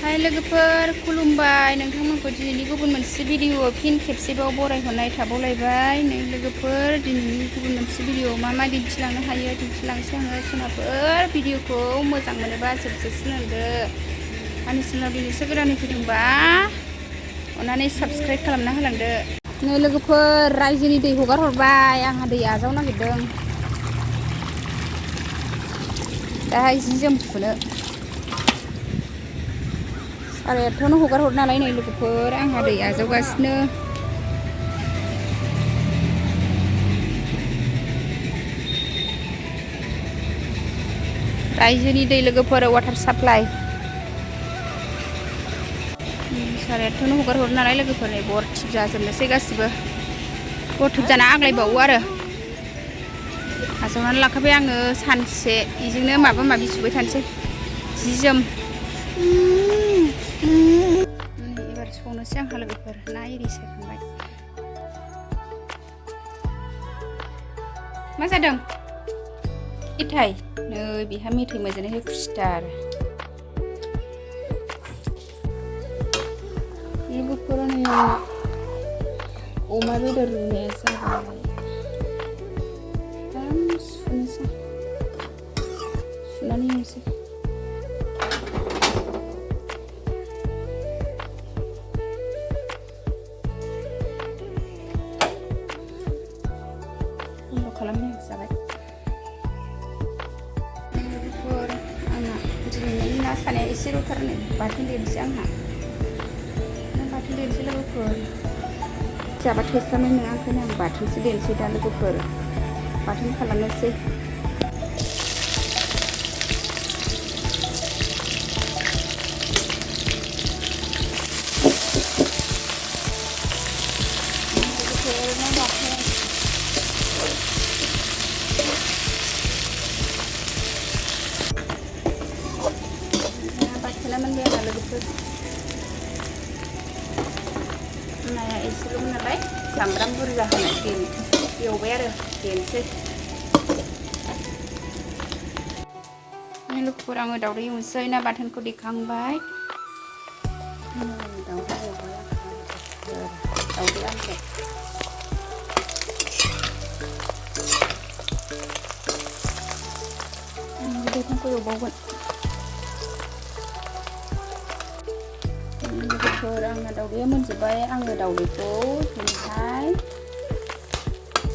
हाय लोगोफोर खुलुमबाय नोंथांमोनखौ दिनैनि गुबुन मोनसे भिडिअ फिन खेबसेबाव बरायहरनाय थाबावलायबाय नै लोगोफोर दिनैनि गुबुन मोनसे भिडिअ मा दिन्थिलांनो हायो दिन्थिलांसै आङो सोनाफोर भिडिअखौ मोजां मोनोबा जोबजासिम नायदो आंनि चेनेलाव दिनैसो गोदानै फैदोंबा अननानै साबस्क्राइब खालामना होलांदो नै लोगोफोर रायजोनि दै हगार हरबाय आंहा दै आजावनो नागिरदों दाहाय जि जोम सुनो आरो 8:00 हगार हर नालाय नै लोगोफोर आंहा दै आजावगासिनो रायजोनि दै लोगोफोर वाटार साप्लाइ 8:30 हगार हर नालाय लोगोफोर नै बरथिब जाजोबनोसै गासिबो बरथिब जाना आग्लायबावो आरो आजावनानै लाखाबाय आङो सानसे इजोंनो माबा माबि सुबाय थानोसै जि जोम एबार संनोसै आंहा लोगोफोर ना एरि सायखांबाय मा जादों मेथाइ नै बेहा मेथाइ मोजोनैहाय खुसिथार लोगोफोर नै अमा बेदर रुनाया जाबाय सुनानै होनोसै बन्द' खालामनो जाबाय लोगोफोर आंना दिनैनि ना सानाया एसे रथारनो बाथोन देनोसै आंहा बाथोन देनोसै लोगोफोर जाबा थोस्लाबनाय नङा ओंखायनो आं बाथोनसो देनोसै दा लोगोफोर बाथोन खालामनोसै बाथोना मोनबाय आंहा लोगोफोर नाया एसेल' नालाय सामब्राम बुरजा होनाय एवबाय आरो देनोसै लोगोफोर आङो दावदै एवनोसै ना बाथोनखौ देखांबाय दावदै एवबाय दावदै आमलेट बाथोनखौ एवबावगोन लोगोफोर आंना दावदैया मोनजोब्बाय आङो दावदैखौ दिनैहाय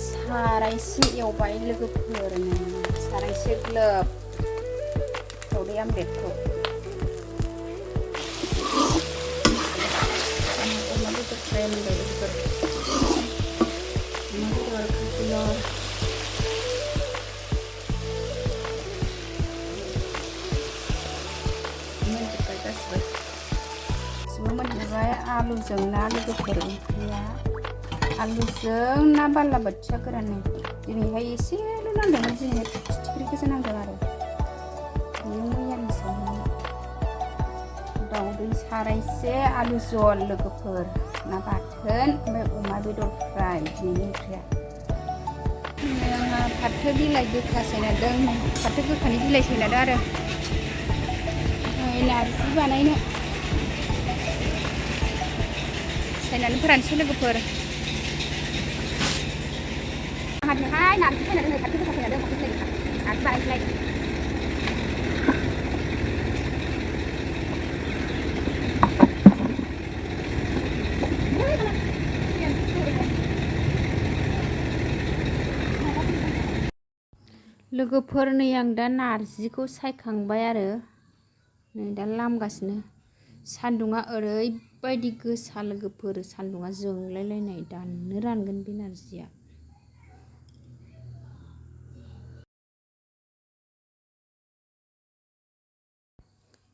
सारायसे एवबाय लोगोफोर सारायसे ग्लोब दावदै आमलेटखौ अमा बेदर फ्राय मोनबाय लोगोफोर अमा बेदर खांखिलर मोनजोब्बाय गासिबो मोनजोब्बाय आलुजों ना लोगोफोर ओंख्रिया आलुजों ना बालाबाथिया गोरान दिनैहाय एसेल' नांदोंमोन दिनै फिथिख्रिखौसो नांदों आरो मैयानिसो दावदै सारायसे आलु जल लोगोफोर ना बाथोन ओमफ्राय अमा बेदर फ्राय दिनैनि ओंख्रिया आंहा फाथो बिलाइ गोखा सायनादों फाथो गोखानि बिलाइ सायनादों आरो नारजि बानायनो सायनानै फोरानसै लोगोफोर आंहाहाय नारजि सायना दोनो फाथो गोखा सायना दोनो फाथो बिलाइ नारजि बानायसैलाय लोगोफोर नै आं दा नारजिखौ सायखांबाय आरो नै दा लामगासिनो सान्दुङा ओरैबायदि गोसा लोगोफोर सान्दुङा जोंलायलायनाय दाननो रानगोन बे नारजिया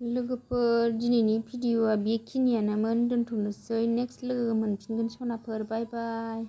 लोगोफोर दिनैनि भिडिअआ बेखिनियानोमोन दोनथ'नोसै नेक्स्ट लोगो मोनफिनगोन सनाफोर बाय बाय